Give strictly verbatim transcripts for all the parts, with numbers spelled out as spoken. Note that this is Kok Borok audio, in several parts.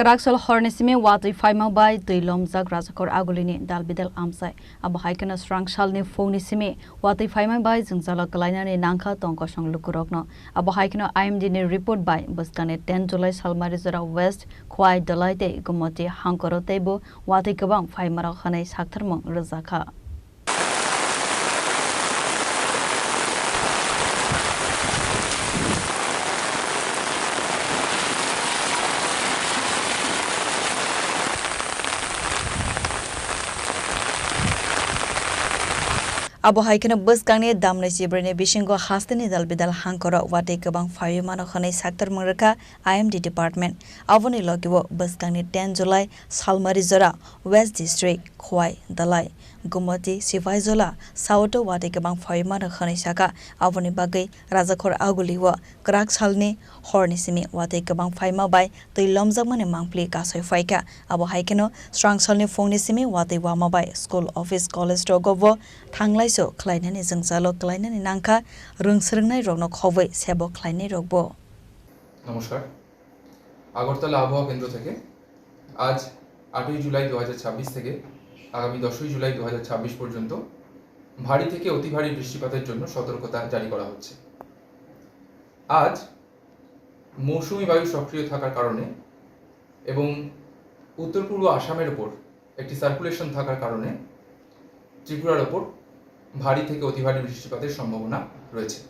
Kwraksal horni simi watwi phaima bai twi lomjak Rajakhor Agulini dalbidal amchai. Abo hai kheno srangsalni phungni simi watwi phaima bai jwngjalo kwlainani nangkha tongkosong lukurokno. Abo hai kheno I M D ni report bai bwskangni ten July Salmari jora West, Khwai, Dalai tei Gumoti hangkoro teibo watwi kwbang phaimarok hwnwi saktharmung rwjakha. Abo hai kheno bwskangni damnai chibrani bisingo hasteni dalbidal hangkoro watwi kwbang phaiwi mano hwnwi saktharmung rwkha I M D department. Aboni logio bwskangni ten July Salmari jora West District, Khwai, Dalai, Gumoti, Sipaijola, South-o watwi kwbang phaiwi mano hwnwi sakha. Aboni bagwi Rajakhor Agulio kwrak salni horni simi watwi kwbang phaima bai twi lomjakmani mangpili kasoi phaikha. Abo hai kheno srangsalni phungni simi watwi wama bai school, office, college rogo bo thanglaiso khlainani jwngjalo khlainani nangkha, rwng swrwngnai rokno khobwi sebo khlainai rokbo. নমস্কার। আগরতলা আবহাওয়া কেন্দ্র থেকে আজ আটই জুলাই দু হাজার ছাব্বিশ থেকে আগামী দশই জুলাই দু হাজার ছাব্বিশ পর্যন্ত ভারী থেকে অতি ভারী বৃষ্টিপাতের জন্য সতর্কতা জারি করা হচ্ছে। আজ মৌসুমী বায়ু সক্রিয় থাকার কারণে এবং উত্তর পূর্ব আসামের ওপর একটি সার্কুলেশন থাকার কারণে ত্রিপুরার ওপর ভারী থেকে অতি ভারী বৃষ্টিপাতের সম্ভাবনা রয়েছে।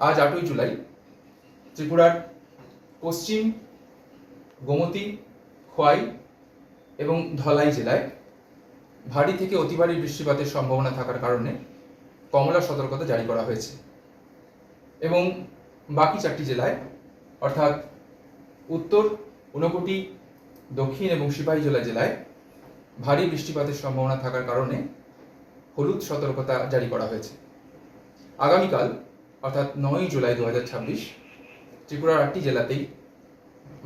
আজ আটই জুলাই ত্রিপুরার পশ্চিম গোমতী, খোয়াই এবং ধলাই জেলায় ভারী থেকে অতি ভারী বৃষ্টিপাতের সম্ভাবনা থাকার কারণে কমলা সতর্কতা জারি করা হয়েছে এবং বাকি চারটি জেলায় অর্থাৎ উত্তর ঊনকোটি, দক্ষিণ এবং সিপাহীজলা জেলায় ভারী বৃষ্টিপাতের সম্ভাবনা থাকার কারণে হলুদ সতর্কতা জারি করা হয়েছে। আগামীকাল অর্থাৎ নয়ই জুলাই দু হাজার ছাব্বিশ ত্রিপুরার আটটি জেলাতেই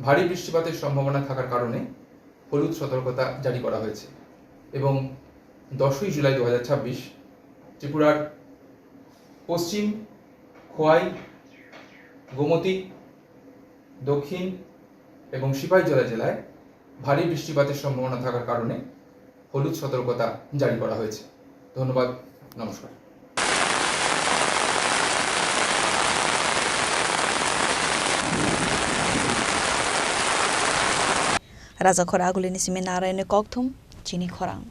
ভারী বৃষ্টিপাতের সম্ভাবনা থাকার কারণে হলুদ সতর্কতা জারি করা হয়েছে এবং দশই জুলাই দু হাজার ছাব্বিশ ত্রিপুরার পশ্চিম, খোয়াই, গোমতী, দক্ষিণ এবং সিপাহীজলা জেলায় ভারী বৃষ্টিপাতের সম্ভাবনা থাকার কারণে হলুদ সতর্কতা জারি করা হয়েছে। ধন্যবাদ, নমস্কার। Rajakhor Agulini simi Narayanni kokthum, chini khorang.